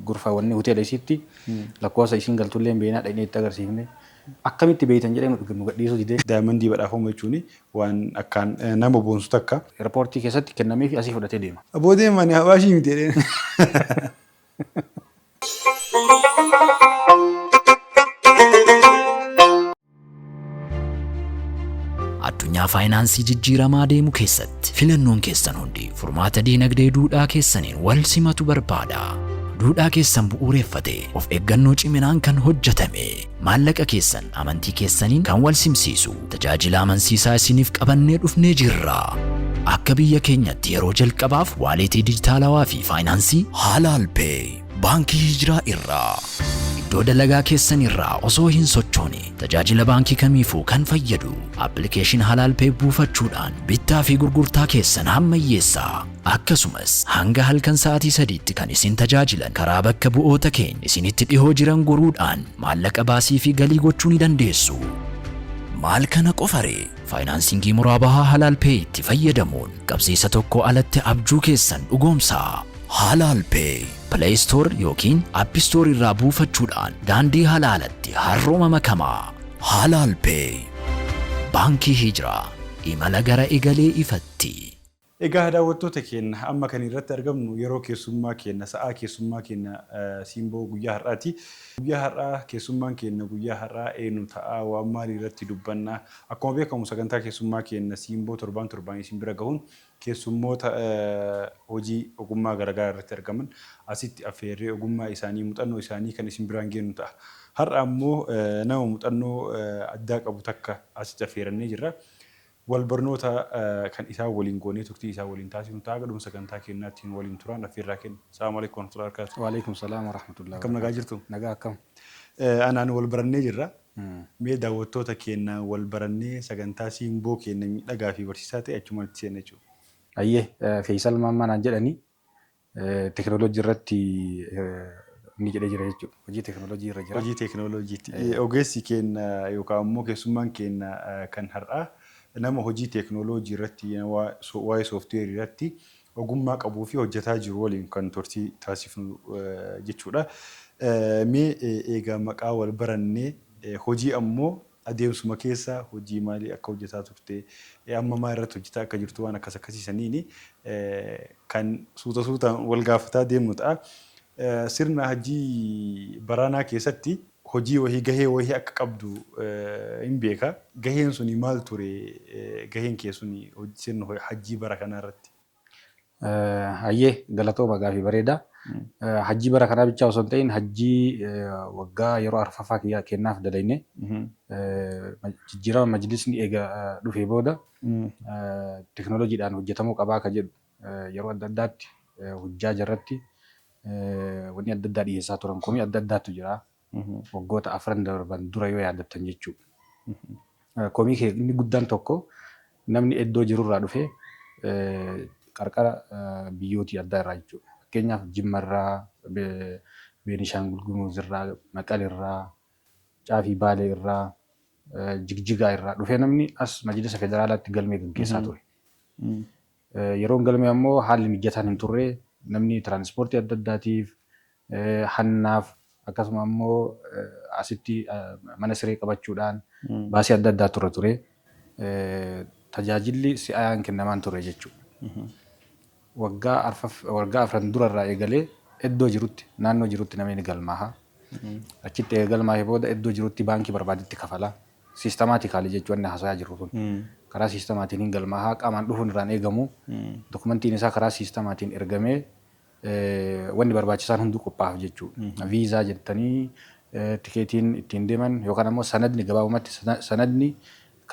Gurfa wanni hoteela isiitti lakkoofsa isiin galtullee hin beeknaa dhaqnee itti agarsiifne. Akkamitti beektan jedhee nu gadhiisuu didee. Daayimandii badhaafamuu jechuun waan akkaan nama boonsu takka. Eerpoortii keessatti kennameefi asii fudhatee deema. Aboo deema ani habaashii miti jedheen. Addunyaa faayinaansii jijjiiramaa deemu keessatti filannoon keessan hundi furmaata diinagdee duudhaa keessaniin wal simatu barbaada. Duudhaa keessan bu'uureffate of eeggannoo ciminaan kan hojjetame maallaqa keessan amantii keessaniin kan wal simsiisu tajaajila amansiisaa isiniif qabannee dhufnee jirra. Akka biyya keenyatti yeroo jalqabaaf waaleetii dijitaalawaa fi faayinaansii Halaal Pay Baankii Hijiraa irraa. Iddoo dalagaa keessan irraa osoo hin sochoone tajaajila baankii kamiifuu kan fayyadu appilikeeshin Halaal Pay buufachuudhaan bittaa fi gurgurtaa keessan hammayyeessaa. Akkasumas hanga halkan sa'aatii 3tti kan isin tajaajilan karaa bakka bu'oota keenya isinitti dhihoo jiran goruudhaan maallaqa baasii fi galii gochuu ni dandeessu. Maal kana qofaree? Faayinaansingii muraabahaa Halaal Pay'tti fayyadamuun qabsiisa tokko alatti abjuu keessan dhugoomsaa. Halaal Pay Play Store yookiin App Store irraa buufachuudhaan daandii halaalatti harrooma makamaa. Halaal Pay Baankii Hijraa imala gara egalee ifatti. Egaa daawwattoota keenna amma kan irratti argamnu yeroo keessummaa keenna sa'aa keessummaa keenna Simboo guyyaa har'aati. Guyyaa har'aa keessummaan keenna guyyaa har'aa eenyu ta'a? Waan maalii irratti dubbanna? Akkuma beekamu sagantaa keessummaa keenna Simboo torbaan torbaan isin bira gahuun keessummoota hojii ogummaa garaagaraa irratti argaman asitti affeerree ogummaa isaanii muuxannoo isaanii kan isin biraan geennu ta'a. Har'a ammoo nama muuxannoo addaa qabu takka asitti affeerannee jirra. Wal barnoota kan isaan waliin goonee turtii isaan waliin taasifnu ta'a. Haga dhuma sagantaa keennaatti nu waliin turaan affeerraa keenna. Salaamu alaikum warahmatullahi wabarakatuh. Waaleykum salaam warahmatullahi Akkam nagaa jirtu? Nagaa akkam? Anaan wal barannee jirra. Mee daawwattoota keennaan wal barannee sagantaa siimboo keenna miidhagaa fi barsiisaa ta'e achumaan itti seenna jechuudha. Hayyee, Feeysal Maammaa naan jedhani. Teekinooloojii irratti inni jedhee jira jechuudha. Hojii teekinooloojii irra jira. Hojii teekinooloojiiti. Ogeessi keenna yookaan ammoo keessummaan keenna kan har'aa nama hojii teekinooloojii irratti waa'ee sooftiweerii irratti ogummaa qabuu fi hojjetaa jiru waliin kan turtii taasifnu jechuudha. Mee eega maqaa wal barannee hojii ammoo adeemsuma keessa hojii maalii akka hojjetaa turte, amma maal irratti hojjetaa akka jirtu waan akkas akkasii saniini kan suuta suutaan wal gaafataa deemnu ta'a. Sirna hajjii baraanaa keessatti hojii wahii gahee wahii akka qabdu hin beeka. Gaheen suni maal ture? Gaheen kee suni sirna hajjii bara kanaa irratti? Hayyee galatooma gaafii bareeda. Hajjii bara kanaa bichaa osoo hin ta'in hajjii waggaa yeroo arfaffaa kiyya kennaaf dalayne. Jijjiirama majlisni eega dhufee booda teknooloojiidhaan hojjetamuu qabaa ka jedhu yeroo adda addaatti hujjaaja irratti wanni adda addaa dhiyeessaa turan komii adda addaatu jira. Waggoota afran darban dura yoo yaadattan jechuudha. Komii kee inni guddaan tokko namni iddoo jirurraa dhufee qarqara biyyootii addaa irraa jechuudha. Fakkeenyaaf Jimmarraa, Beenishaangul Gumuz irraa, Maqalirraa, Caafii Baalee irraa, Jigjigaa irraa dhufee namni as Majlisa Federaalaatti galmee gaggeessaa ture. Yeroon galmee ammoo haalli mijataan hin turre namni tiraanispoortii adda addaatiif, hannaaf akkasuma ammoo asitti mana siree qabachuudhaan baasii adda addaa turre ture. Tajaajilli si'aayaan kennamaan ture jechuudha. Waggaa waggaa afran durarraa eegalee iddoo jirutti naannoo jirutti namni ni galmaaha. Achitti eega galmaahee booda iddoo jirutti baankii barbaadetti kafala. Systematically jechuun wanni haasayaa jirru kun. Karaa siistemaatiin hin galmaaha. Qaamaan dhufuun irraa hin eegamu. Dokumentiin isaa karaa siistemaatiin ergamee wanni barbaachisaan hunduu qophaa'aaf jechuudha. Viizaa jettanii tikeetiin ittiin deeman yookaan ammoo sanadni gabaabumatti sanadni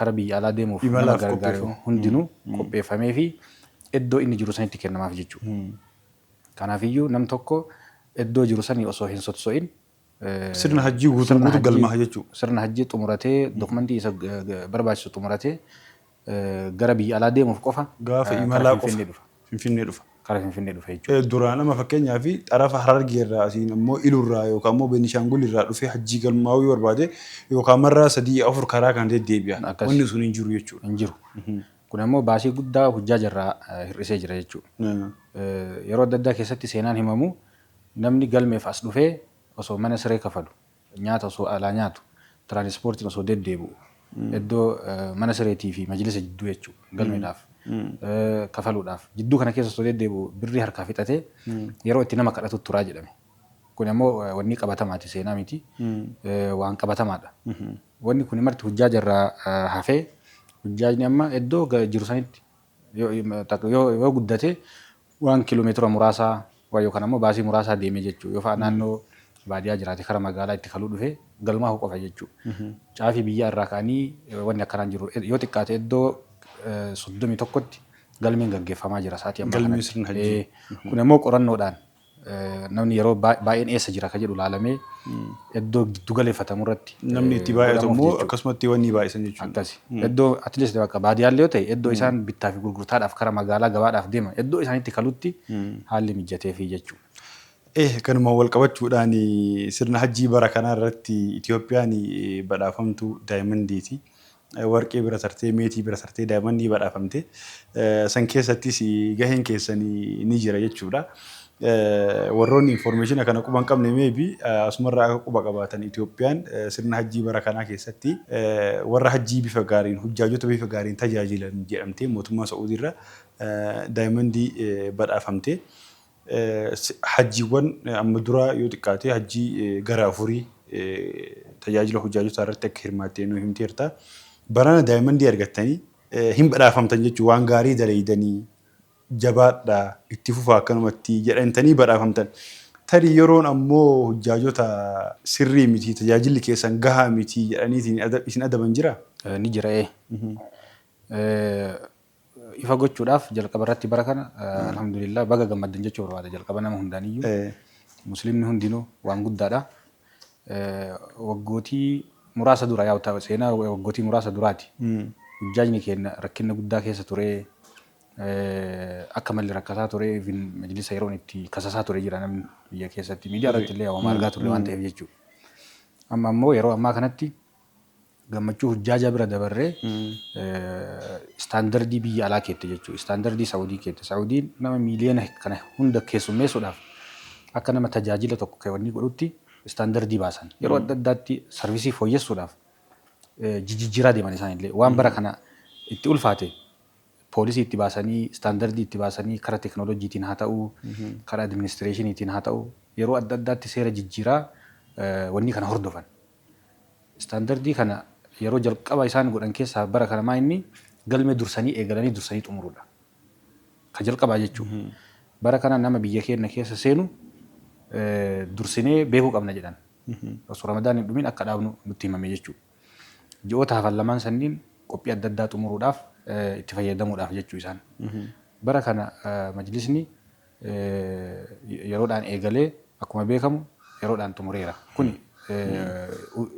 kara biyya alaa deemuuf nama Imalaaf gargaaru qopheeffamu. hundinuu qopheeffamee fi iddoo inni jiru sanitti kennamaaf jechuudha. Kanaafiyyuu nam tokko iddoo jiru sanii osoo hin sotso'in Sirna hajjii guutuun sirna guutuu hajjii galmaa'a jechuudha. sirna hajjii xumuratee dokumentii isa barbaachisu xumuratee gara biyya alaa deemuuf qofa Gaafa kara imalaa qofa Finfinnee dhufa. Finfinnee dhufa. Kara Finfinnee dhufa jechuudha. Duraan amma fakkeenyaaf xarafa Harargee irraa asiin ammoo Iluu irraa yookaan ammoo Beenishaangul irraa dhufee hajjii galmaa'uu yoo barbaade yookaan marraa sadii afur karaa kana deddeebi'a. Akkas. Wanni sun hin jiru jechuudha. Hin jiru. Kun ammoo baasii guddaa hujjaaja irraa hir'isee jira jechuudha. Yeroo adda addaa keessatti seenaan himamu Namni galmeef as dhufee osoo mana siree kafalu, nyaata osoo alaa nyaatu, tiraanispoortiin osoo deddeebi'u, iddoo mana sireetii fi majlisa jidduu jechuudha galmeedhaaf kafaluudhaaf jidduu kana keessa osoo deddeebi'u birrii harkaa fixatee yeroo itti nama kadhatu turaa jedhame. Kun ammoo wanni qabatamaati, seenaa miti, waan qabatamaadha. Wanni kun marti hujjaaja irraa hafee hujjaajni amma iddoo jiru sanitti yoo guddate waan kiiloomeetira muraasaa waan yookaan ammoo baasii muraasaa deemee jechuudha. Yoo fa'a naannoo baadiyyaa jiraate kara magaalaa itti kaluu dhufee galmaa'uu qofa jechuudha. Caafii biyyaa irraa ka'anii wanni akkanaan jiru yoo xiqqaate iddoo 31tti galmeen gaggeeffamaa jira sa'aatii ammaa Galmee kanatti. sirna hajjii. Kun immoo qorannoodhaan namni yeroo baay'een eessa jira ka jedhu laalamee iddoo giddu galeeffatamu irratti Namni itti baay'atu godhamuuf immoo jechuudha. akkasumatti wanni baay'isan jechuudha. Akkasi. Iddoo at least bakka baadiyyaallee yoo ta'e iddoo isaan bittaa fi gurgurtaadhaaf kara magaalaa gabaadhaaf deeman iddoo isaanitti kalutti haalli mijateefii jechuudha. Kanuma wal qabachuudhaan sirna hajjii bara kanaa irratti Itoophiyaan badhaafamtuu daayimandiiti. Warqee bira tartee, meetii bira tartee daayimandii badhaafamte. San keessattis gaheen keessan ni jira jechuudha. Warroonni information kana quba hin qabne maybe asumarraa akka quba qabaatan, Itoophiyaan sirna hajjii bara kanaa keessatti warra hajjii bifa gaariin, hujjaajota bifa gaariin tajaajilan jedhamtee mootummaa Saa'udii irra daayimandii badhaafamte. Hajjiiwwan amma dura yoo xiqqaate hajjii gara afurii tajaajila hujjaajotaa irratti akka hirmaattee nu himteerta. Barana daayimandii argattanii hin badhaafamtan jechuun waan gaarii dalaydanii, jabaadhaa, itti fufaa akkanumatti jedhamtanii badhaafamtan. Tarii yeroon ammoo hujjaajota sirrii miti, tajaajilli keessan gahaa miti jedhaniitiin isin adaban jiraa? Ni jira ee. Ifa gochuudhaaf jalqaba irratti bara kana alhamdulillah baga gammaddan jechuu barbaada jalqaba nama hundaaniyyuu. Musliimni hundinuu waan guddaadha. Waggootii muraasa dura yaa seenaa waggootii muraasa duraati. Hujjaajni keenya rakkina guddaa keessa ture. Akka malee rakkataa ture. Majlisa yeroon itti kasasaa ture jira namni biyya keessatti. Miidiyaa irratti illee waan argaa turre waan ta'eef jechuudha. Amma ammoo yeroo ammaa kanatti gammachuu hujjaajaa bira dabarree istaandardii biyya alaa keette jechuudha. Istaandardii Saa'udii keette. Saa'udiin nama miiliyoona kana hunda keessummeessuudhaaf akka nama tajaajila tokko wanni godhutti istaandardii baasan. Yeroo adda addaatti sarvisii fooyyessuudhaaf jijjiiraa deeman isaanillee. Waan bara kana itti ulfaate poolisii itti baasanii, istaandardii itti baasanii, karaa teekinooloojiitiin haa ta'u, karaa administireeshiniitiin haa ta'u, yeroo adda addaatti seera jijjiiraa wanni kana hordofan. Istaandardii kana yeroo jalqaba isaan godhan keessaa bara kana maa inni galmee dursanii eegalanii dursanii xumuruudha. Ka jalqabaa jechuudha. Bara kana nama biyya keenya keessa seenu dursinee beekuu qabna jedhan. Osoo Ramadaan hin dhumin akka dhaabnu nutti himame jechuudha. Ji'oota hafan lamaan sanniin qophii adda addaa xumuruudhaaf itti fayyadamuudhaaf jechuu isaan. Bara kana majlisni yeroodhaan eegalee akkuma beekamu yeroodhaan xumureera. Kuni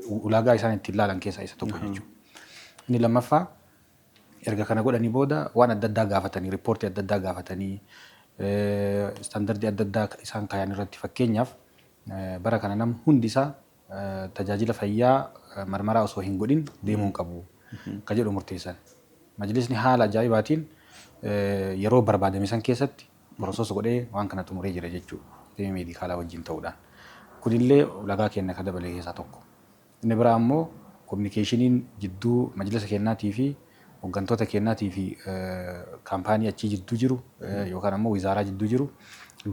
ulaagaa isaan ittiin ilaalan keessaa isa tokko jechuudha. Inni lammaffaa, erga kana godhanii booda waan adda addaa gaafatanii, riippoortii adda addaa gaafatanii, istaandardii adda addaa isaan kaayan irratti, fakkeenyaaf bara kana namni hundi isaa tajaajila fayyaa marmaraa osoo hin godhin deemuu hin qabu ka jedhu murteessan. Majlisni haala ajaa'ibaatiin yeroo barbaadame san keessatti process godhee waan kana xumuree jira jechuudha. Damee meedikaalaa wajjin ta'uudhaan. Kunillee ulaagaa keenya ka dabale keessaa tokko. Inni biraa ammoo communicationiin jidduu majlisa kennaatii fi hooggantoota kennaatii fi kaampaanii achii jidduu jiru yookaan ammoo wizaaraa jidduu jiru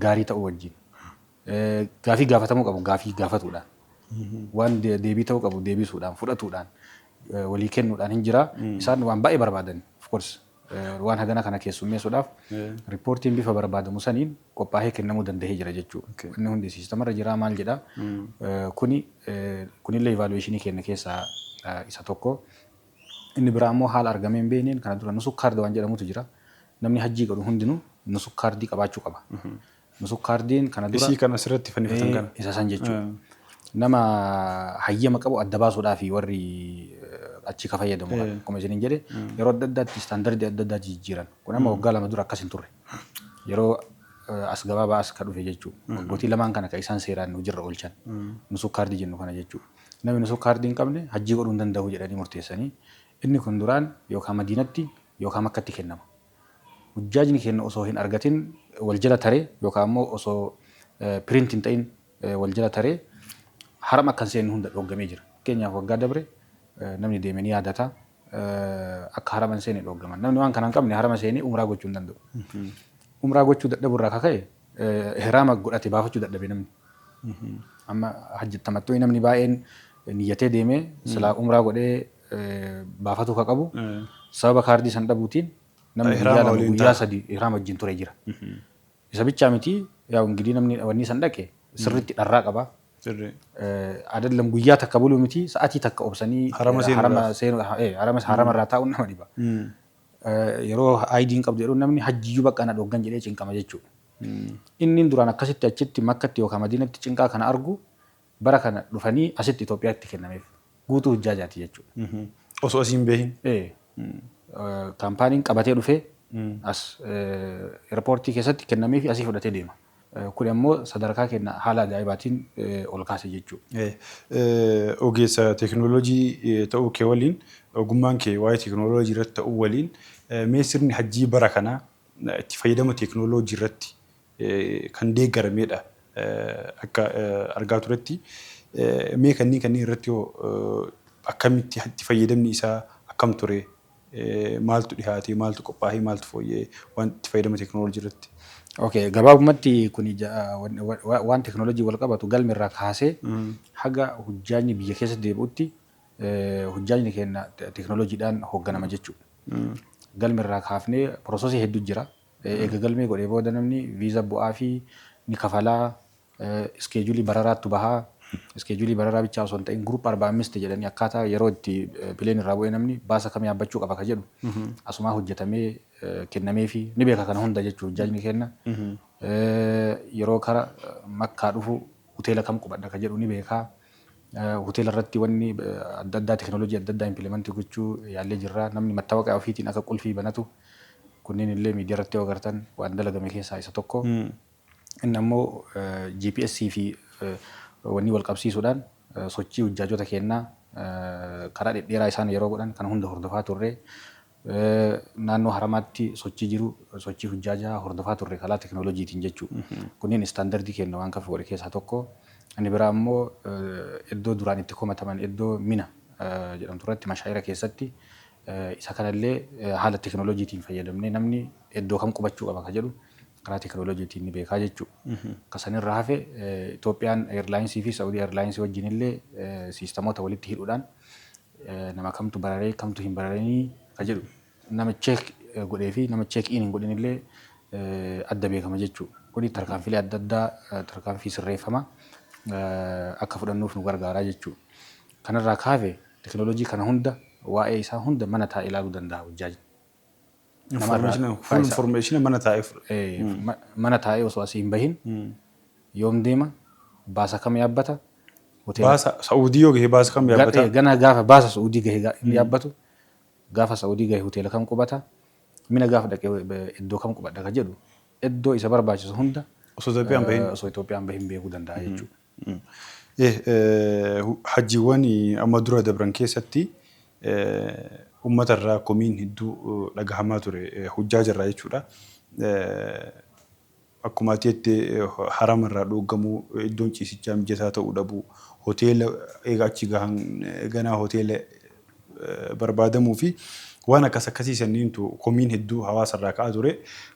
gaarii ta'uu wajjin. Gaafii gaafatamuu qabu gaafii gaafatuudhaan. Waan deebii ta'uu qabu deebisuudhaan, fudhatuudhaan, walii kennuudhaan hin jira. Isaan waan baay'ee barbaadan, of course, waan hagana kana keessummeessuudhaaf riippoortiin bifa barbaadamu saniin qophaa'ee kennamuu danda'ee jira jechuudha. Inni hundi siistamarra jira maal jedha. Kuni kunillee evaluationii keenya keessaa isa tokko. Inni biraa ammoo haala argamee hin beekneen kana dura Nusuk card waan jedhamutu jira. Namni hajjii godhu hundinuu Nusuk kaardii qabaachuu qaba. Nusuk kaardiin kana dura Isii kan asirratti fannifatan kana. Isa san jechuudha. Nama hayyama qabu adda baasuudhaaf warri achi ka fayyadamu kana. Akkuma isiniin jedhe yeroo adda addaatti istaandardii adda addaa jijjiiran. Kun amma waggaa 2 dura akkas hin turre. Yeroo as gabaabaa as ka dhufe jechuudha. Waggootii lamaan kana ka isaan seeraan hojiirra oolchan. Nusuk kaardii jennu kana jechuudha. Namni Nusuk kaardii hin qabne hajjii godhuu hin danda'u jedhanii murteessanii, inni kun duraan yookaan Madiinatti yookaan Makkatti kennama. Hujjaajni keenya osoo hin argatin wal jala tare yookaan immoo osoo Print hin ta'in wal jala taree harama akka hin seenne hunda dhooggamee jira. Fakkeenyaaf, waggaa dabre namni deeme ni yaadata. Akka harama hin seenne dhooggaman. Namni waan kana hin qabne harama seenee umraa gochuu hin danda'u. Umraa gochuu dadhabuu irraa kaka'e ihraama godhate baafachuu dadhabe namni. Amma hajji tamattu'i namni baay'een niyyatee deemee silaa umraa godhee baafatuu ka qabu, sababa kaardii san dhabuutiin namni guyyaa Ihraama 2 waliin guyyaa ta'a. 3 ihraama wajjin ture jira. Isa bichaa miti, yaa ingidii namni wanni san dhaqe sirriitti dharraa qaba. Adallam guyyaa takka buluu miti, sa'atii takka obsanii Harama harama seenuudhaaf. seenu, harama harama irraa taa'uun nama dhiba. Yeroo ID hin qabdu jedhuun namni hajjiyyuu bakka na dhoggan jedhee cinqama jechuudha. Inni duraan akkasitti achitti Makkatti yookaan Madiinatti cinqaa kana argu, bara kana dhufanii asitti Itoophiyaatti kennameef. Guutuu hujjaajaati jechuudha. Osoo asiin beehin. Kaampaaniin qabatee dhufee as airportii keessatti kennameefi asii fudhatee deema. Kun ammoo sadarkaa keenya haala ajaa'ibaatiin ol kaase jechuudha. Ogeessa teekinooloojii ta'uu kee waliin, ogummaan kee waa'ee teekinooloojii irratti ta'uu waliin, mee sirni hajjii bara kanaa itti fayyadama teekinooloojii irratti kan deeggaramedha akka argaa turetti. Mee kanneen irratti hoo akkamitti itti fayyadamni isaa akkam ture? Maaltu dhihaate? Maaltu qophaa'e? Maaltu fooyya'e? Waan itti fayyadama teekinooloojii irratti. Okay, gabaabumatti kun waan teekinooloojii wal qabatu galmi irraa kaasee haga hujjaajni biyya keessa deebi'utti hujjaajni keenya teekinooloojiidhaan hoogganama jechuudha. Galmi irraa kaafnee processii hedduu jira. Eega galmee godhee booda namni viiza bu'aa fi ni kafalaa, schedule bararaattu bahaa. Schedule bararaa bichaa osoo hin ta'in, group 45 jedhanii akkaataa yeroo itti plane irraa bu'ee namni baasa kam yaabbachuu qaba ka jedhu asumaa hojjetamee kennamee fi ni beeka kana hunda jechuudha hujjaajni kenna. Yeroo kara Makkaa dhufu hoteela kam qubadha ka jedhu ni beekaa. Hoteela irratti wanni adda addaa, teekinooloojii adda addaa implement gochuu yaallee jirra. Namni mattawaqaa ofiitiin akka qulfii banatu, kunneen illee miidiyaa irratti yoo agartan waan dalagame keessaa isa tokko. Inni ammoo GPS fi wanni wal qabsiisuudhaan sochii hujjaajota kennaa karaa dhedheeraa isaan yeroo godhan kana hunda hordofaa turre. Naannoo haramaatti sochii jiru, sochii hujjaajaa hordofaa turre karaa teekinooloojiitiin jechuudha. Kunneen standardii kenna waan kafa godhe keessaa tokko. Inni biraa ammoo iddoo duraan itti komataman, iddoo Mina jedhamtu irratti, mashaayira keessatti, isa kanallee haala teekinooloojiitiin fayyadamnee namni iddoo kam qubachuu qaba ka jedhu karaa teekinooloojiitiin ni beekaa jechuudha. Akka sanirra hafe Itoophiyaan Airlinesii fi Saudi Airlinesii wajjin illee systemoota walitti hidhuudhaan nama kamtu bararee, kamtu hin bararinii ka jedhu, nama check godhee fi nama check in hin godhin illee adda beekama jechuudha. Kuni tarkaanfilee adda addaa, tarkaanfii sirreeffama akka fudhannuuf nu gargaaraa jechuudha. Kanarraa kaafe teekinooloojii kana hunda, waa'ee isaa hunda mana taa'ee ilaaluu danda'a hojjaajni. Full information mana taa'ee fudha. Mana taa'ee osoo asii hin bahin yoom deema, baasa kam yaabbata, Baasa Saa'udii yoo gahe baasa kam yaabbata? Gana gaafa baasa Saa'udii gahe inni yaabbatu, gaafa Saa'udii gahe hoteela kam qubata, Mina gaafa dhaqee iddoo kam qubadha ka jedhu, iddoo isa barbaachisu hunda osoo Itoophiyaan bahin osoo Itoophiyaan bahin beekuu danda'a jechuudha. Hajjiiwwan amma dura dabran keessatti uummata irraa komiin hedduu dhagahamaa ture, hojjaa jirra jechuudha. Akkuma ati jette, harama irraa dhooggamuu, iddoon ciisichaa mijataa ta'uu dhabuu, hoteela egaa achi gahan ganaa hoteela barbaadamuu fi waan akkas akkasii sanniintu komiin hedduu hawaasa irraa ka'aa ture.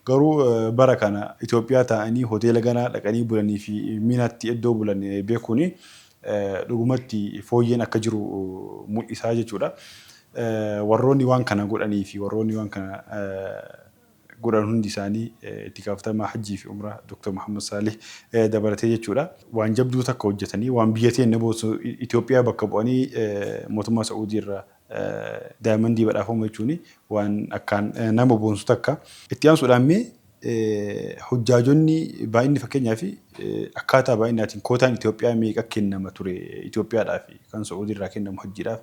Garuu bara kana Itoophiyaa taa'anii hoteela ganaa dhaqanii bulanii fi Minaatti iddoo bulan beekuun dhugumatti fooyyeen akka jiru mul'isaa jechuudha. Warroonni waan kana godhanii fi warroonni waan kana godhan hundi isaanii, itti gaafatamaa hajjii fi umraa Dr. Muhammad Salih dabalatee jechuudha. Waan jabduu takka hojjetanii, waan biyya teenya boonsu, Itoophiyaa bakka bu'anii mootummaa Saa'udii irraa diamondii badhaafamu jechuun waan akkaan nama boonsu takka. Itti aansuudhaan mee hojjaajonni baay'inni, fakkeenyaaf akkaataa baay'inaatiin kootaan Itoophiyaa meeqa kennama ture Itoophiyaadhaaf kan Saa'udii irraa kennamu hajjiidhaaf?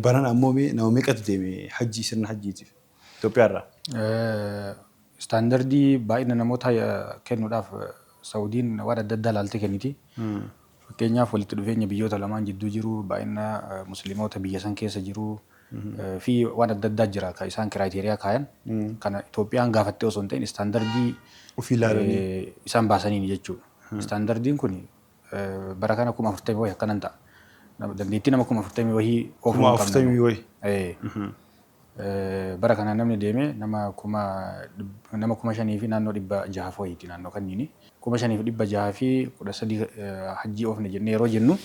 Baran ammoo mee nama meeqatu deeme hajjii, sirna hajjiitiif Itoophiyaa irraa? Standardii baay'ina namoota kennuudhaaf Saawudiin waan adda addaa ilaaltee kenniti. Fakkeenyaaf, walitti dhufeenya biyyoota lamaan jidduu jiru, baay'ina musliimoota biyya san keessa jiru fi waan adda addaa jira kan isaan criteria kaayan. Kana Itoophiyaan gaafattee osoo hin ta'in standardii ofii ilaalanii isaan baasaniini jechuudha. Standardiin kun bara kana 40,000 wayii akkanan ta'a. Dandeettii nama 40,000 wayii oofuu Kuma hin qabna. afurtamii wayii. Bara kana namni deeme nama 5,000 fi naannoo 600 wayiiti naannoo kanniini. 5,613 hajjii oofne jennee yeroo jennu,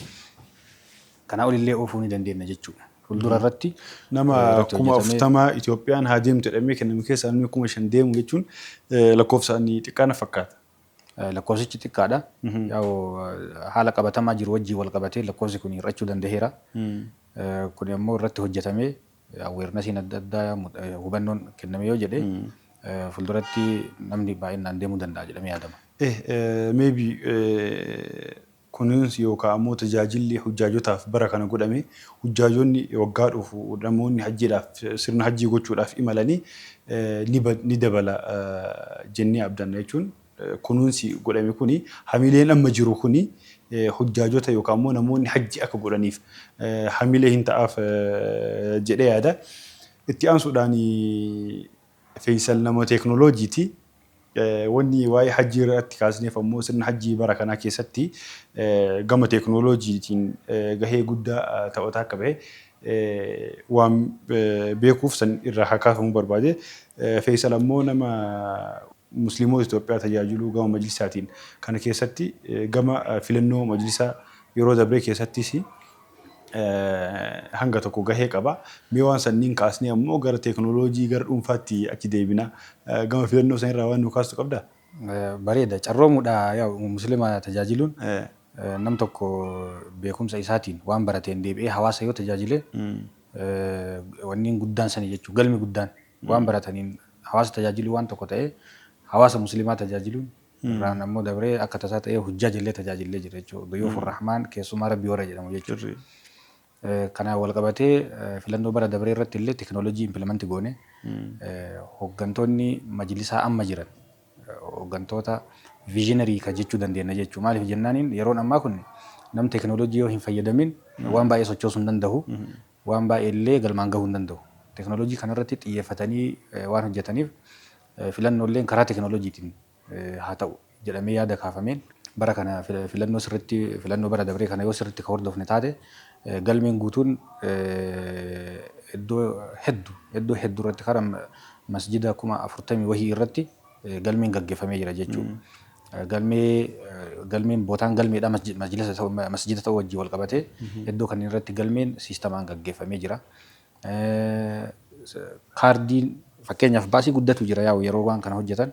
kanaa olillee oofuu ni dandeenya jechuudha. Fuuldura irratti Nama irratti kuma hojjetamee 40 Itoophiyaan haa deemtu jedhamee kenname keessaa namni 5,000 deemu jechuun lakkoofsaan xiqqaa na fakkaata. Lakkoofsichi xiqqaadha. Yaa'u haala qabatamaa jiru wajjin wal qabatee lakkoofsi kun hir'achuu danda'eera. Kun immoo irratti hojjetamee, awarenessiin adda addaa, hubannoon kenname yoo jedhe, fuulduratti namni baay'inaan deemuu danda'a jedhamee yaadama. Maybe kunuunsi yookaan ammoo tajaajilli hujjaajotaaf bara kana godhame, hujjaajonni waggaa dhufu namoonni hajjiidhaaf, sirna hajjii gochuudhaaf imalanii ni dabala jennee abdanna jechuun, kunuunsi godhame kuni, hamileen amma jiru kuni hujjaajota yookaan ammoo namoonni hajji akka godhaniif hamilee hin ta'aaf jedhee yaada. Itti aansuudhaan, Feesal nama teeknooloojiiti. Wanni waa'ee hajjii irratti kaasneef ammoo sirna hajjii bara kanaa keessatti gama teeknooloojiitiin gahee guddaa taphataa akka bahe waan beekuuf san irraa haa kaafamuu barbaade. Feesal ammoo nama Musliimoota Itoophiyaa tajaajiluu gama majlisaatiin kana keessatti, gama filannoo majlisaa yeroo dabree keessattis hanga tokko gahee qaba. Mee waan sanniin kaasnee ammoo gara teeknooloojii gara dhuunfaatti achi deebina. Gama filannoo sanirraa waan nu kaastu qabdaa? Bareeda. Carroomuudha yaa'u Musliima tajaajiluun, nam tokko beekumsa isaatiin waan barateen deebi'ee hawaasa yoo tajaajile, wanni guddaan sani jechuudha. Galmi guddaan waan barataniin hawaasa tajaajiluu waan tokko ta'ee, hawaasa Musliimaa tajaajiluun irraan ammoo dabree akka tasaa ta'ee hujjaa illee tajaajillee jira jechuudha. Duyuufur Rahmaan, keessumaa Rabbii warra jedhamu jechuudha. Kanaan wal qabatee filannoo bara dabree irratti illee teekinooloojii implement goone, hooggantoonni majlisaa amma jiran hooggantoota visionary kan jechuu dandeenya jechuudha. Maaliif jennaaniin, yeroon ammaa kun nam teekinooloojii yoo hin fayyadamin waan baay'ee sochoosuu hin danda'u. Waan baay'ee illee galmaan gahuu hin danda'u. Teekinooloojii kanarratti xiyyeeffatanii waan hojjetaniif, filannooleen karaa teekinooloojiitiin haa ta'u jedhamee yaada kaafameen, bara kana filannoo sirriitti, filannoo bara dabree kana yoo sirriitti ka hordofne taate, galmeen guutuun iddoo hedduu iddoo hedduu irratti karaa masjida 40,000 wahii irratti galmeen gaggeeffamee jira jechuudha. Galmeen bootaan galmeedha masjida ta'uu wajjin wal qabatee iddoo kanneen irratti galmeen siistamaan gaggeeffamee jira. Kaardiin fakkeenyaaf baasii guddatu jira, yaa'u yeroo waan kana hojjetan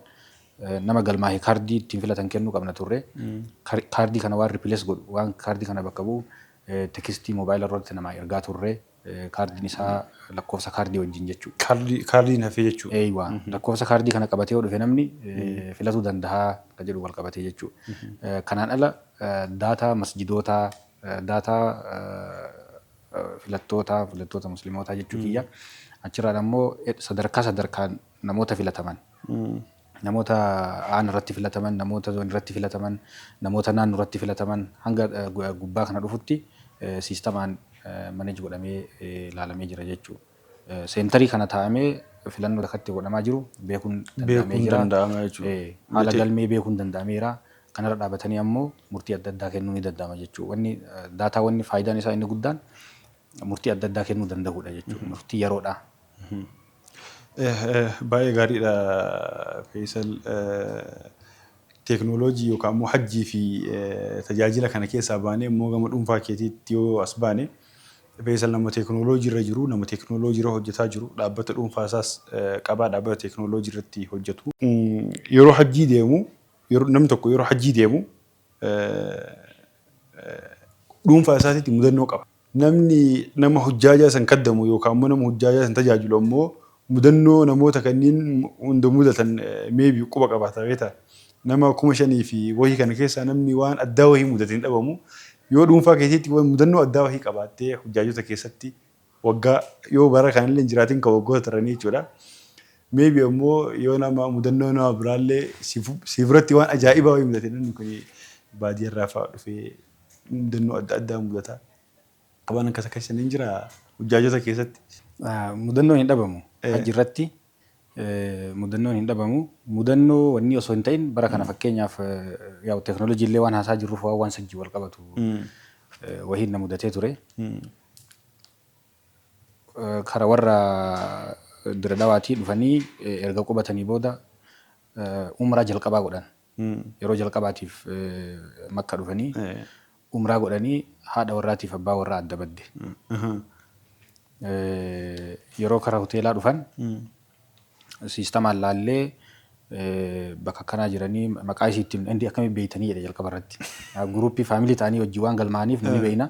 nama galmaa'e kaardii ittiin filatan kennuu qabna turre. Kaardii kana waan replace godhu, waan kaardii kana bakka bu'u textii moobaayila irratti namaa ergaa turre. Kaardiin isaa lakkoofsa kaardii wajjin jechuudha. Kaardiin hafee jechuudha. Eeyywa, lakkoofsa kaardii kana qabatee yoo dhufe namni filatuu danda'a kan jedhu wal qabatee jechuudha. Kanaan ala daataa masjidootaa, daataa filattoota Muslimootaa jechuu kiyya. Achirraan ammoo sadarkaa sadarkaan namoota filataman. Namoota aan irratti filataman, namoota zoon irratti filataman, namoota naannoo irratti filataman hanga gubbaa kana dhufutti siistamaan manage godhamee ilaalamee jira jechuudha. Centerii kana taa'amee filannoo akkatti godhamaa jiru beekuun danda'amee Beekuun jira. danda'ama jechuudha. Haala galmee beekuun danda'ameera. Kanarra dhaabatanii ammoo murtii adda addaa kennuu ni danda'ama jechuudha. Wanni daataa, wanni faayidaan isaa inni guddaan murtii adda addaa kennuu danda'uudha jechuudha. Murtii yeroodhaa. Baay'ee gaariidha, Faisal. Teeknooloojii yookaan immoo hajjii fi tajaajila kana keessaa baanee immoo gama dhuunfaa keetiitti yoo as baane, Faisal nama teeknooloojii irra jiru, nama teeknooloojii irra hojjetaa jiru, dhaabbata dhuunfaa isaas qabaa, dhaabbata teeknooloojii irratti hojjetu. Yeroo hajjii deemu, yeroo namni tokko yeroo hajjii deemu dhuunfaa isaatiitti mudannoo qaba. Namni nama hujjaajaa san kaddamu yookaan immoo nama hujjaajaa san tajaajilu ammoo mudannoo namoota kanneen hunda mudatan maybe quba qabaata, beektaa. Nama 5,000 fi wahii kana keessaa namni waan addaa wahii mudate hin dhabamu. Yoo dhuunfaa keetiitti mudannoo addaa wahii qabaattee hujjaajota keessatti, waggaa yoo bara kanallee hin jiraatin kan waggoota taranii jechuudha. Maybe ammoo yoo nama mudannoo nama biraallee si biratti waan ajaa'ibaa wahii mudate, namni kun baadiyyaarraa fa'aa dhufee mudannoo adda addaa mudata. Waan akkas akkasii hin jira hujjaajota keessatti? Mudannoon hin dhabamu. Hajji irratti Mudannoon hin dhabamu. Mudannoo wanni osoo hin ta'in, bara kana fakkeenyaaf, yaa'u teekinooloojii illee waan haasaa jirruuf, waan sajjii wal qabatu wahiin na mudatee ture. Kara warra Dirre Dhawaatii dhufanii erga qubatanii booda umraa jalqabaa godhan. Yeroo jalqabaatiif Makka dhufanii umraa godhanii, haadha warraatiif abbaa warraa adda badde. Yeroo kara hoteelaa dhufan siistamaan laallee, bakka akkanaa jiranii, maqaa isii ittiin indi akkamitti beeytanii jedhe jalqaba irratti. Guruppii family ta'anii wajjin waan galmaa'aniif nu ni beeyna.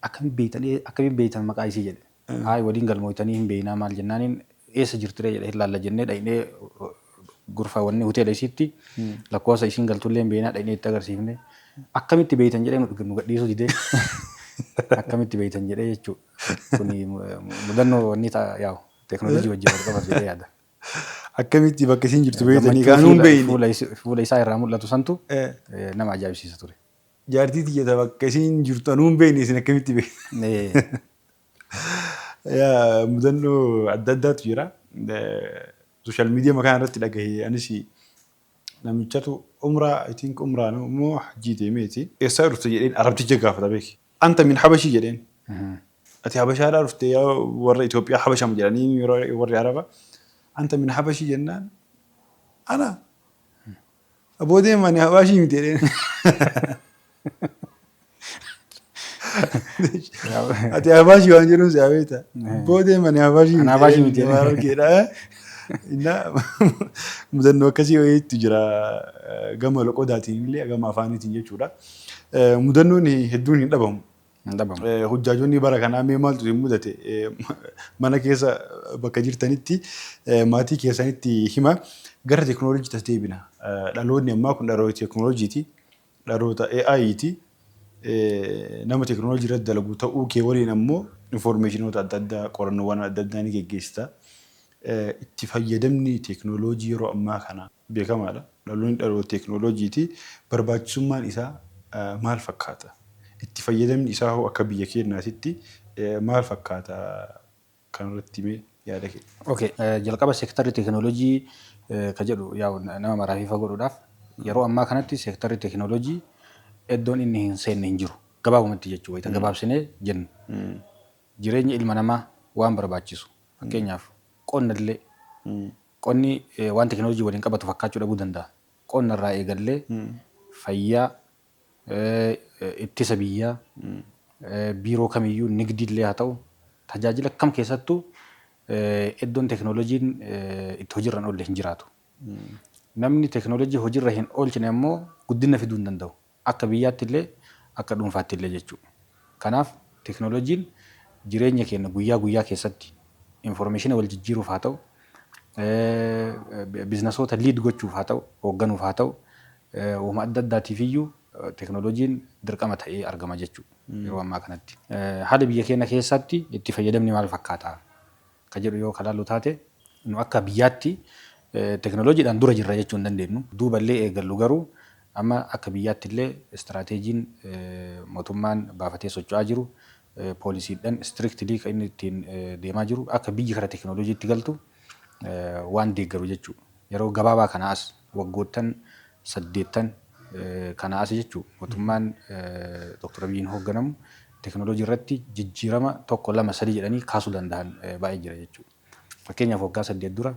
Akkamitti beeytanii, akkamitti beeytan maqaa isii jedhe. Hayi, waliin galmooytanii hin beeynaa maal jennaaniin, eessa jirtiree jedhe. Hin laalla jennee dhaynee gurfa wanni hoteela isiitti lakkoofsa isiin galtullee hin beeynaa, dhaynee itti agarsiifne. Akkamitti beeytan jedhee nu gadhiisuu didee, akkamitti beeytan jedhee jechuudha. Kuni mudannoo wanni ta'a, yaa'u teekinooloojii wajjin wal qabatu jedhee yaada. Akkamitti bakka isiin jirtu beektanii Gammachuu kaanuu hin beeyne. Fuula isaa irraa mul'atu santu nama ajaa'ibsiisa ture. Jaartii tiyyata bakka isiin jirtu anuu hin beekne, isin akkamitti beektan? Yaa, mudannoo adda addaatu jira. Social media kana irratti dhagahee anis, namichatu umraa, I think umraa immoo hajjii deemeeti. Eessaa dhufte jedheen arabticha gaafata beeki. "أنت من حبشي" jedheen. Ati Habashaadhaa dhufte? Yaa warra Itoophiyaa Habashama jedhanii yeroo warri Araba. "أنت من حبشي" jennaan, "Ana aboo deema, ani Habashii miti" jedheen. Ati Habashii waan jedhuun si beekta. "Boo deema, ani Habashii Ani Habashii miti" jedheen. Harargeedha. Innaa mudannoo akkasii wayiitu jira, gama loqodaatiin illee gama afaaniitiin jechuudha. Mudannoon hedduun hin dhabamu. Hin dhabamu. Hujjaajonni bara kanaa mee maaltu isin mudate? Mana keessa bakka jirtanitti maatii keessanitti hima. Gara teekinooloojiitti as deebina. Dhaloonni ammaa kun dhaloota teekinooloojiiti. Dhaloota AI'ti. Nama teekinooloojii irratti dalagu ta'uu kee waliin ammoo infoormeeshinoota adda addaa, qorannoowwan adda addaa ni geggeessita. Itti fayyadamni teekinooloojii yeroo ammaa kana beekamaadha. Dhaloonni dhaloota teekinooloojiiti. Barbaachisummaan isaa maal fakkaata? Itti fayyadamni isaa hoo akka biyya keenyaatitti maal fakkaata? Kanarratti mee yaada kee. Okay, jalqaba seektarri teekinooloojii ka jedhu, yaa'u nama maraaf ifa godhuudhaaf, yeroo ammaa kanatti seektarri teekinooloojii iddoon inni hin seenne hin jiru. Gabaabumatti jechuudha, wayita gabaabsinee jennu. Jireenya ilma namaa waan barbaachisu, fakkeenyaaf qonna illee, qonni waan teekinooloojii waliin qabatu fakkaachuu dhabuu danda'a. Qonna irraa eegallee, fayyaa, ittisa biyyaa, biiroo kamiyyuu, nigdi illee haa ta'u, tajaajila kam keessattuu iddoon teekinooloojiin itti hojiirra hin oolle hin jiraatu. Namni teekinooloojii hojiirra hin oolchine ammoo guddina fiduu hin danda'u. Akka biyyaatti illee, akka dhuunfaatti illee jechuudha. Kanaaf teekinooloojiin jireenya keenya guyyaa guyyaa keessatti infoormeeshina wal jijjiiruuf haa ta'u, biizinasoota lead gochuuf haa ta'u, hoogganuuf haa ta'u, uuma adda addaatiif iyyuu teekinooloojiin dirqama ta'ee argama jechuudha yeroo ammaa kanatti. Haala biyya keenya keessatti itti fayyadamni maal fakkaata ka jedhu yoo kalaallu taate, nu akka biyyaatti teekinooloojiidhaan dura jirra jechuu hin dandeenyu. Duuballee eegallu garuu amma akka biyyaatti illee istiraateejiin mootummaan baafatee socho'aa jiru, poolisiidhaan strictly kan inni ittiin deemaa jiru, akka biyyi kara teekinooloojiitti galtu waan deeggaru jechuudha. Yeroo gabaabaa kana as, waggoottan 8 kana as jechuudha, mootummaan Dr. Abiyyiin hoogganamu teekinooloojii irratti jijjiirama tokko, lama, sadii jedhanii kaasuu danda'an baay'ee jira jechuudha. Fakkeenyaaf, waggaa 8 dura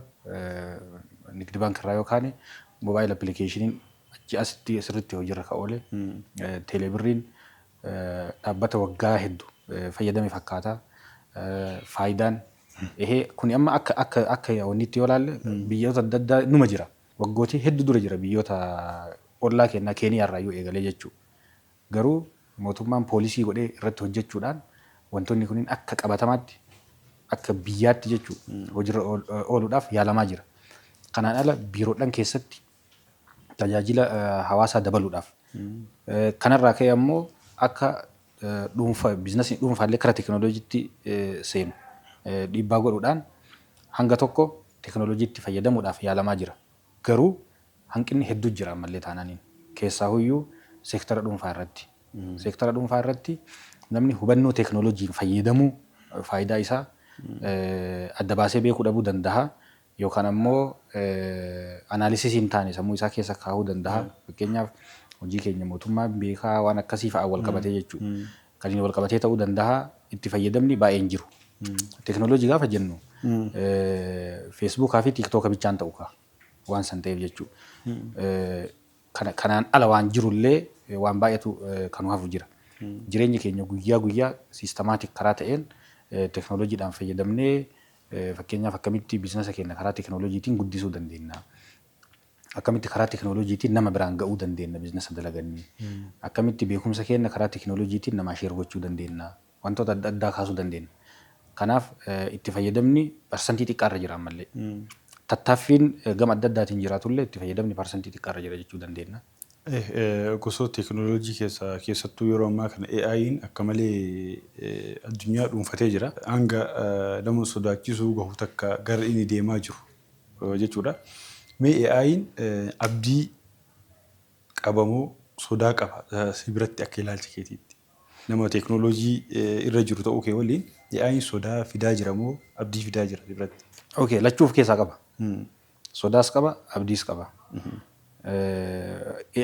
Nigdi Baank irraa yoo kaane, mobile appilikeeshiniin achi asitti sirriitti hojiirra kan oole, teelebirriin dhaabbata waggaa hedduu fayyadame fakkaata. Faayidaan ehee kuni amma akka wanniitti yoo ilaalle, biyyoota adda addaa numa jira. Waggootii hedduu dura jira, biyyoota ollaa keenyaa Keeniyaa irraa iyyuu eegalee jechuudha. Garuu mootummaan poolisii godhee irratti hojjechuudhaan wantoonni kunniin akka qabatamaatti akka biyyaatti jechuudha hojiirra ooluudhaaf yaalamaa jira. Kanaan ala biiroodhaan keessatti tajaajila hawaasaa dabaluudhaaf. Kanarraa ka'ee ammoo akka dhuunfaa, biizinasii dhuunfaallee kara teekinooloojiitti seenu dhiibbaa godhuudhaan hanga tokko teekinooloojiitti fayyadamuudhaaf yaalamaa jira. Garuu hanqinni hedduu jira ammallee taanaaniin. Keessaahuyyuu seektara dhuunfaa irratti. Seektara dhuunfaa irratti namni hubannoo teekinooloojiin fayyadamuu, faayidaa isaa adda baasee beekuu dhabuu danda'a. Yookaan ammoo analysis hin taane sammuu isaa keessa kaa'uu danda'a. Fakkeenyaaf, hojii keenya mootummaa beekaa waan akkasii fa'aa wal qabatee jechuudha. Kan inni wal qabatee ta'uu danda'a, itti fayyadamni baay'een jiru. Teekinooloojii gaafa jennu Facebookaa fi TikToka bichaan ta'u kaa waan san ta'eef jechuudha. Kanaan ala waan jirullee waan baay'eetu kan hafu jira. Jireenya keenya guyyaa guyyaa systematic karaa ta'een teekinooloojiidhaan fayyadamnee, fakkeenyaaf, akkamitti businessa keenya karaa teekinooloojiitiin guddisuu dandeenya? Akkamitti karaa teekinooloojiitiin nama biraan ga'uu dandeenya businessa dalagannee? Akkamitti beekumsa keenya karaa teekinooloojiitiin namaa share gochuu dandeenya? Wantoota adda addaa kaasuu dandeenya. Kanaaf itti fayyadamni parsantii xiqqaarra jira ammallee. Tattaaffiin gama adda addaatiin jiraatullee itti fayyadamni parsantii xiqqaarra jira jechuu dandeenya. Gosoota teekinooloojii keessaa keessattuu yeroo ammaa kana AI'n akka malee addunyaa dhuunfatee jira. Hanga nama sodaachisuu gahu takka gara inni deemaa jiru jechuudha. Mee AI'n abdii qabamoo sodaa qaba si biratti akka ilaalcha keetiitti? Nama teekinooloojii irra jiru ta'uu kee waliin AI'n sodaa fidaa jira moo abdii fidaa jira si biratti? Okay, lachuu of keessaa qaba. Sodaas qaba, abdiis qaba.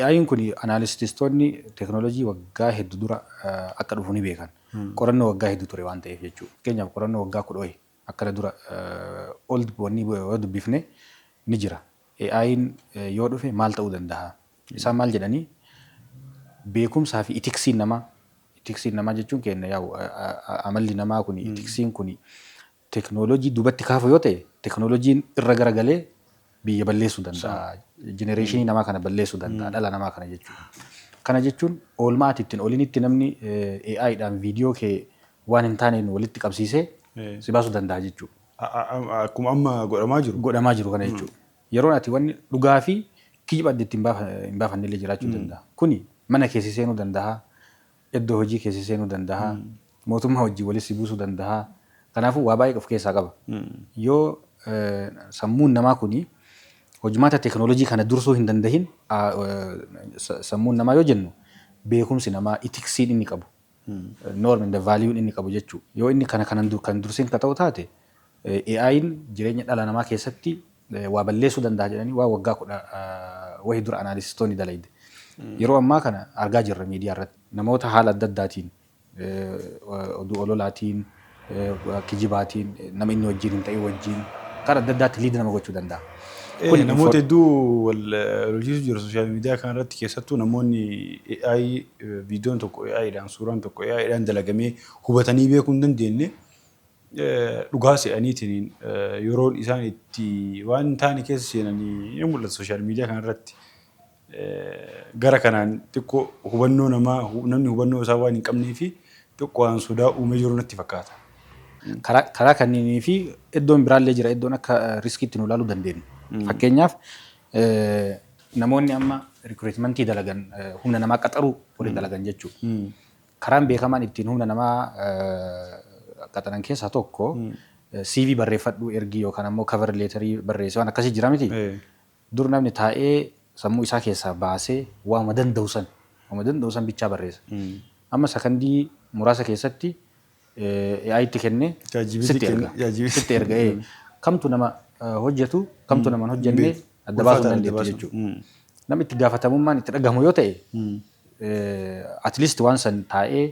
AI'n kun analystistoonni teekinooloojii waggaa hedduu dura akka dhufu ni beekan. Qorannoo waggaa hedduu ture waan ta'eef jechuudha. Fakkeenyaaf, qorannoo waggaa 10 wayi akkana dura ol wanni yoo dubbifne ni jira. AI'n yoo dhufe maal ta'uu danda'a? Isaan maal jedhanii, beekumsaa fi ethicsiin namaa, ethicsiin namaa jechuun keenya yaa'u amalli namaa kun, ethicsiin kun teekinooloojii duubatti kaafu yoo ta'e, teekinooloojiin irra garagalee biyya balleessuu danda'a. Generationii namaa kana balleessuu danda'a, dhala namaa kana jechuudha. Kana jechuun oolmaa ati ittiin olinitti namni AI'dhaan viidiyoo kee waan hin taaneen walitti qabsiisee si baasuu danda'a jechuudha. Akkuma amma godhamaa jiru. Godhamaa jiru kana jechuudha. Yeroon ati wanni dhugaa fi kijiba adda itti hin baafanne illee jiraachuu danda'a. Kuni mana keessa seenuu danda'a. Iddoo hojii keessa seenuu danda'a. Mootummaa wajjin walitti si buusuu danda'a. Kanaafuu waa baay'ee of keessaa qaba. Yoo sammuun namaa kuni hojimaata teekinooloojii kana dursuu hin dandahin, sammuun namaa yoo jennu beekumsi namaa, ethicsiin inni qabu, norm and valueun inni qabu jechuudha. Yoo inni kana kan dursin ka ta'u taate, AI'n jireenya dhala namaa keessatti waa balleessuu danda'a jedhanii waa waggaa 10 wayi dura analystistoonni dalayde. Yeroo ammaa kana argaa jirra miidiyaa irratti. Namoota haala adda addaatiin, oduu ololaatiin, kijibaatiin, nama inni wajjin hin ta'in wajjin karaa adda addaatti lead nama gochuu danda'a. Kuni namoota hedduu wal lolchiisu jira social media kanarratti. Keessattuu namoonni AI, viidiyoon tokko AI'dhaan, suuraan tokko AI'dhaan dalagamee hubatanii beekuu hin dandeenye, dhugaa se'aniitiin yeroon isaan itti waan hin taane keessa seenanii ni mul'ata social media kanarratti. Gara kanaan xiqqoo hubannoo namaa, namni hubannoo isaa waan hin qabnee fi xiqqoo waan sodaa uumee jiru natti fakkaata. Karaa kanneenii fi iddoon biraallee jira, iddoon akka riskiitti nu ilaaluu dandeenyu. Fakkeenyaaf, namoonni amma recruitmentii dalagan, humna namaa qaxaruu waliin dalagan jechuudha. Karaan beekamaan ittiin humna namaa qaxaran keessaa tokko CV barreeffadhu ergii yookaan ammoo cover letterii barreessee waan akkasii jira miti. Dur namni taa'ee sammuu isaa keessaa baasee waanuma danda'u san bichaa barreessa. Amma sakandii muraasa keessatti AI itti kennee sitti erga. Sitti erga. Kamtu nama hojjetu, kamtu nama hin hojjenne adda baasuu hin dandeettu jechuudha. Namni itti gaafatamummaan itti dhagahamu yoo ta'e, at least waan san taa'ee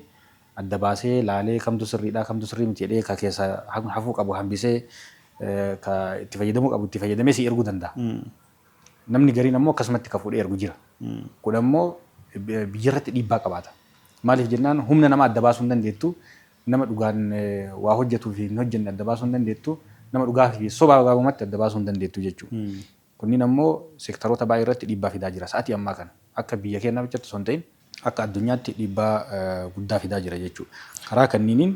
adda baasee laalee, kamtu sirriidha, kamtu sirrii miti jedhee, ka keessa hafuu qabu hambisee, ka itti fayyadamuu qabu itti fayyadamee si erguu danda'a. Namni gariin ammoo akkasumatti ka fuudhee ergu jira. Kun ammoo biyyarratti dhiibbaa qabaata. Maaliif jennaan, humna nama adda baasuu hin dandeettu. Nama dhugaan waa hojjetuu fi hin hojjenne adda baasuu hin dandeettu. Nama dhugaa fi sobaa gabaabumatti adda baasuu hin dandeettu jechuudha. Kunniin ammoo seektaroota baay'ee irratti dhiibbaa fidaa jira. Sa'aatii ammaa kana akka biyya keenyaa bichatti osoo hin ta'in akka addunyaatti dhiibbaa guddaa fidaa jira jechuudha. Karaa kanniiniin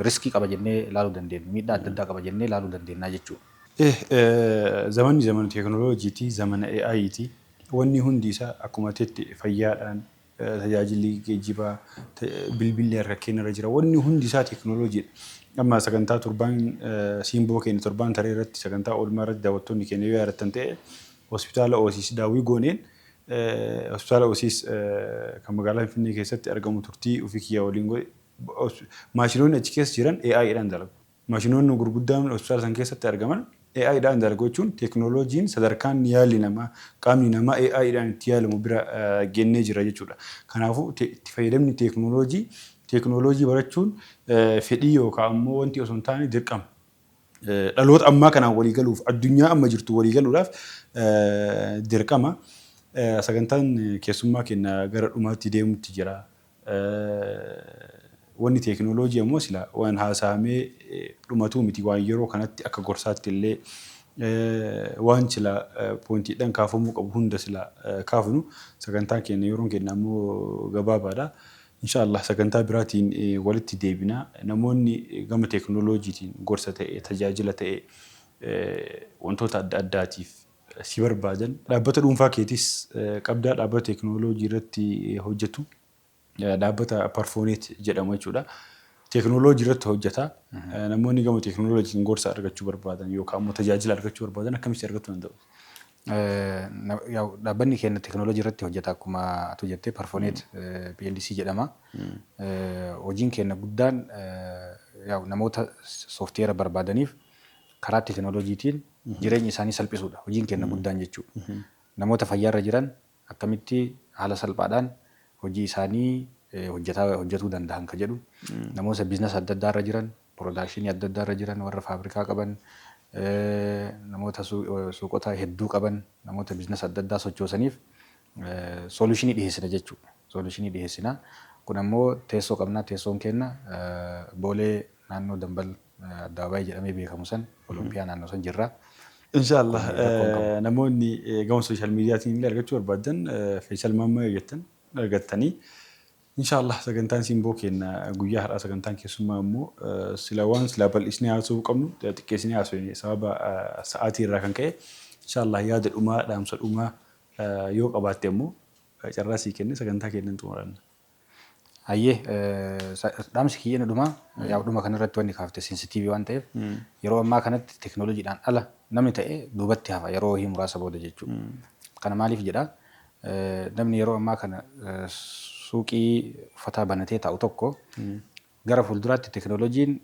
riskii qaba jennee ilaaluu dandeenya. Miidhaa adda addaa qaba jennee ilaaluu dandeenya jechuudha. Zamanni zamana teekinooloojiiti, zamana AI'ti. Wanni hundi isaa akkuma tetti fayyaadhaan, tajaajilli geejjibaa, bilbilli harka keenya irra jira. Wanni hundi isaa teekinooloojiidha. Amma sagantaa torbaan siimboo keenya torbaan taree irratti, sagantaa oolmaa irratti daawwattoonni keenya yoo yaadattan ta'e, hospitaala Oosiis daawwii gooneen, hospitaala Oosiis kan magaalaa Finfinnee keessatti argamu turtii ofii kiyyaa waliin godhe, maashinoonni achi keessa jiran AI'dhaan dalagu. Maashinoonni gurguddaan hospitaala san keessatti argaman AI dhaan dalagu jechuun teeknooloojiin sadarkaan yaalli namaa, qaamni namaa AI dhaan itti yaalamu bira geennee jira jechuudha. Kanaafuu itti fayyadamni teeknooloojii, teeknooloojii barachuun fedhii yookaan ammoo wanti osoo hin taane dirqama. Dhaloota ammaa kanaan walii galuuf, addunyaa amma jirtu walii galuudhaaf dirqama. Sagantaan keessummaa keenya gara dhumaatti deemutti jira. Wanni teeknooloojii ammoo sila waan haasa'amee dhumatuu miti, waan yeroo kanatti akka gorsaatti illee waan sila pointiidhaan kaafamuu qabu hunda sila kaafnu, sagantaan keenya, yeroon keenya ammoo gabaabaadha. Inshaallah sagantaa biraatiin walitti deebina. Namoonni gama teeknooloojiitiin gorsa ta'e, tajaajila ta'e, wantoota adda addaatiif si barbaadan. Dhaabbata dhuunfaa keetis qabdaa, dhaabbata teeknooloojii irratti hojjetu, dhaabbata Parfooneet jedhamu jechuudha. Teeknooloojii irratti hojjeta. Namoonni gama teeknooloojiitiin gorsa argachuu barbaadan yookaan immoo tajaajila argachuu barbaadan akkamitti argachuu danda'u? Dhaabbanni keenya teeknooloojii irratti hojjeta, akkuma atu jettee Parfooneet PLC jedhama. Hojiin keenya guddaan namoota sooftiweera barbaadaniif karaa teeknooloojiitiin jireenya isaanii salphisuudha. Hojiin keenya guddaan jechuudha. Namoota fayyaarra jiran akkamitti haala salphaadhaan hojii isaanii hojjetuu danda'an ka jedhu. Namoota business adda addaarra jiran, production adda addaarra jiran, warra faabrikaa qaban, namoota suuqota hedduu qaban, namoota business adda addaa sochoosaniif solution dhiyeessina jechuudha. Solution dhiyeessina. Kun ammoo teessoo qabna. Teessoon keenya Boolee, naannoo Dambal Addabaabaayii jedhamee beekamu san, Oloompiyaa naannoo san jirra. Inshaallah namoonni gama social mediaatiin illee argachuu barbaadan, Feesal Maammaa yoo jettan argattanii. Inshaallah sagantaan Simboo keenya guyyaa har'aa, sagantaan keessummaa immoo sila waan sila bal'isnee haasa'uu qabnu xiqqeessinee haasofne sababa sa'aatii irraa kan ka'e. Inshaallah yaada dhumaa, dhaamsa dhumaa yoo qabaatte immoo carraa sii kenne, sagantaa keenya xumuranna. Hayyee, dhaamsi kiyya inni dhumaa, yaa dhuma kanarratti wanni kaafte sensitive waan ta'eef, yeroo ammaa kanatti teeknooloojiidhaan ala namni ta'e duubatti hafa yeroo wahii muraasa booda jechuudha. Kana maaliif jedhaa? Namni yeroo ammaa kana suuqii uffataa banatee taa'u tokko gara fuulduraatti teeknooloojiin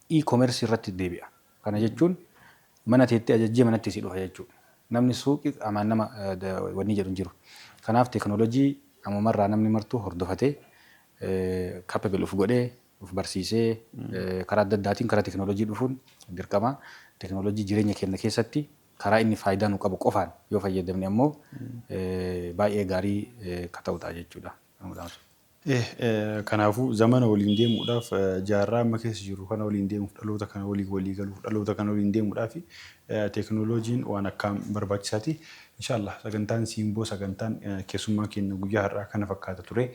e-commerce irratti deebi'a. Kana jechuun mana teettee ajajjee manatti si dhufa jechuudha. Namni suuqii qaamaan nama wanni jedhu hin jiru. Kanaaf teeknooloojii ammumarraa namni martuu hordofatee, capable uf godhee, uf barsiisee, karaa adda addaatiin karaa teeknooloojii dhufuun dirqama. Teeknooloojii jireenya keenya keessatti karaa inni faayidaa nu qabu qofaan yoo fayyadamne ammoo baay'ee gaarii ka ta'u ta'a jechuudha. Kanaafuu zamana waliin deemuudhaaf, jaarraa amma keessa jiru kana waliin deemuuf, dhaloota kana waliin walii galuuf, dhaloota kana waliin deemuudhaaf teeknooloojiin waan akkaan barbaachisaati. Inshaallah sagantaan Simboo, sagantaan keessummaa keenya guyyaa har'aa kana fakkaata ture.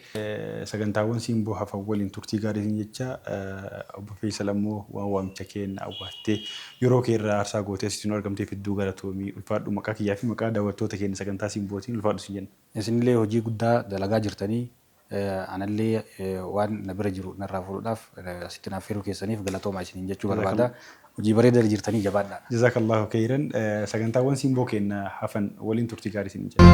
Sagantaawwan Simboo hafan waliin turtii gaarii jecha, obbo Feesal ammoo waan waamicha keenya awwaattee yeroo kee irraa aarsaa gootee asitti nu argamteef hedduu galatoomii, ulfaadhu. Maqaa kiyyaa fi maqaa daawwattoota keenya sagantaa Simbootiin ulfaadhu si jenna. Isinillee hojii guddaa dalagaa jirtanii, anallee waan na bira jiru narraa fuudhuudhaaf asitti naaf feeruu keessaniif galatoomaa isiniin jechuu barbaada. Hojii bareedaa jirtanii, jabaadhaa. Jazakallahu khairan. Sagantaawwan Simboo keenya hafan waliin turtii gaarii isin jedha.